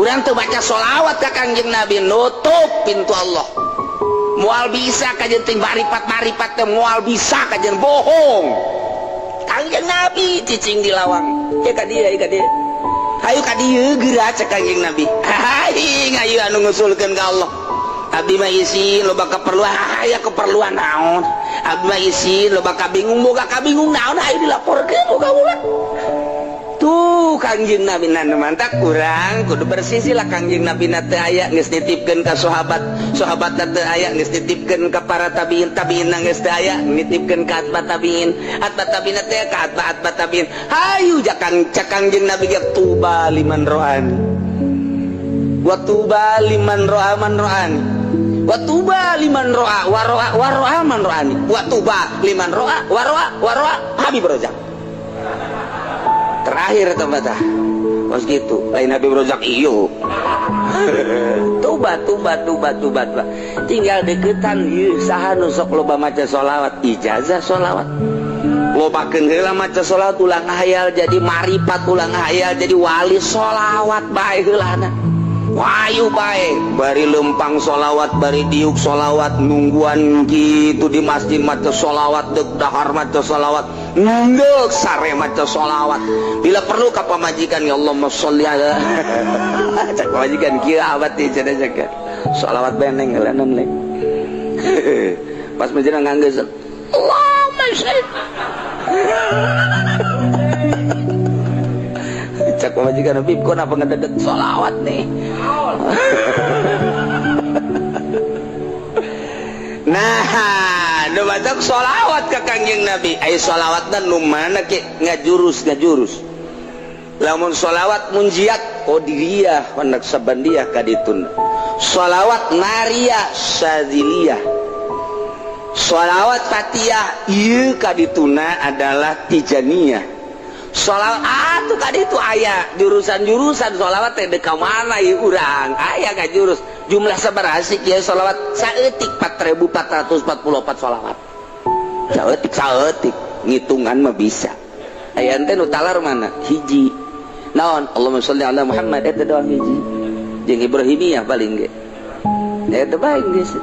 Urang teu baca sholawat ka Kangjeng Nabi, nutup pintu Allah. Moal bisa kajeun teh maripat-maripat teh, moal bisa kajeun, bohong. Kangjeng Nabi cicing di lawang. Ya ka dieu, ya ka dieu. Hayu ka dieu geura, cek Kangjeng Nabi. Aing ayu anu ngusulkeun ka Allah. Abdi mah isin, loba keperluan. Aya keperluan naon? Abdi mah isin, loba kabingung. Boga kabingung naon? Hayu dilaporkeun ka ulah. Tuh, Kangjeng Nabi nanu mantak kurang kudu bersisi lah. Kangjeng Nabi na teu aya, geus nitipkeun ka sahabat, sahabat na teu aya, geus nitipkeun ka para tabiin, tabiin na geus teu aya, nitipkeun ka atba tabiin, atba tabiin teh ka atba atba tabiin. Hayu jakang, cek Kangjeng Nabi ge, tuba liman ro'ani wa tuba liman ro'a man ro'ani wa tuba liman ro'a wa ro'a wa ro'a man ro'ani wa tuba liman ro'a wa ro'a wa ro'a Habib Rozak. Terakhir tempat kos gitu, lain Habib Rozak iyo. Tuba, tuba, tuba, tuba, tuba. Tinggal deketan ieu, saha nu sok loba maca sholawat, ijazah sholawat, lobakeun heula maca sholawat. Ulah ngahayal jadi maripat, ulah ngahayal jadi wali, sholawat bae heulana. Wayu bae, bari lempang sholawat, bari diuk sholawat, nungguan gitu di masjid maca sholawat, dek dahar maca sholawat, nunggu sare maca sholawat. Bila perlu ka pamajikan, ya Allahumma sholli ala, cek pamajikan kieu abad teh cenah, cek sholawat beneng heulanan le. Pas masjid nganggeus, Allahumma sholli, cek pamajikan, "Bib, kok apa ngededek sholawat nih?" Nah, nu baca sholawat ke Kangjeng Nabi. Ayo, sholawat dan nu mana ke ngajurus ngajurus. Lamun sholawat munjiat qadiriyah wa naqsabandiyah kaditun. Sholawat nariyah syadziliyah. Sholawat fatiyah ieu kadituna adalah tijaniyah. Sholawat atuh kaditu aya jurusan-jurusan sholawat teh, dek ka mana ieu urang? Aya ka jurus jumlah sabaraha sih kieu sholawat? Saeutik, 4444 sholawat saeutik saeutik, ngitungan mah bisa. Aya teh nu talar mana hiji naon, Allahumma sholli ala Muhammad, eta doang hiji jeung Ibrahimiyah paling ge eta bae geus.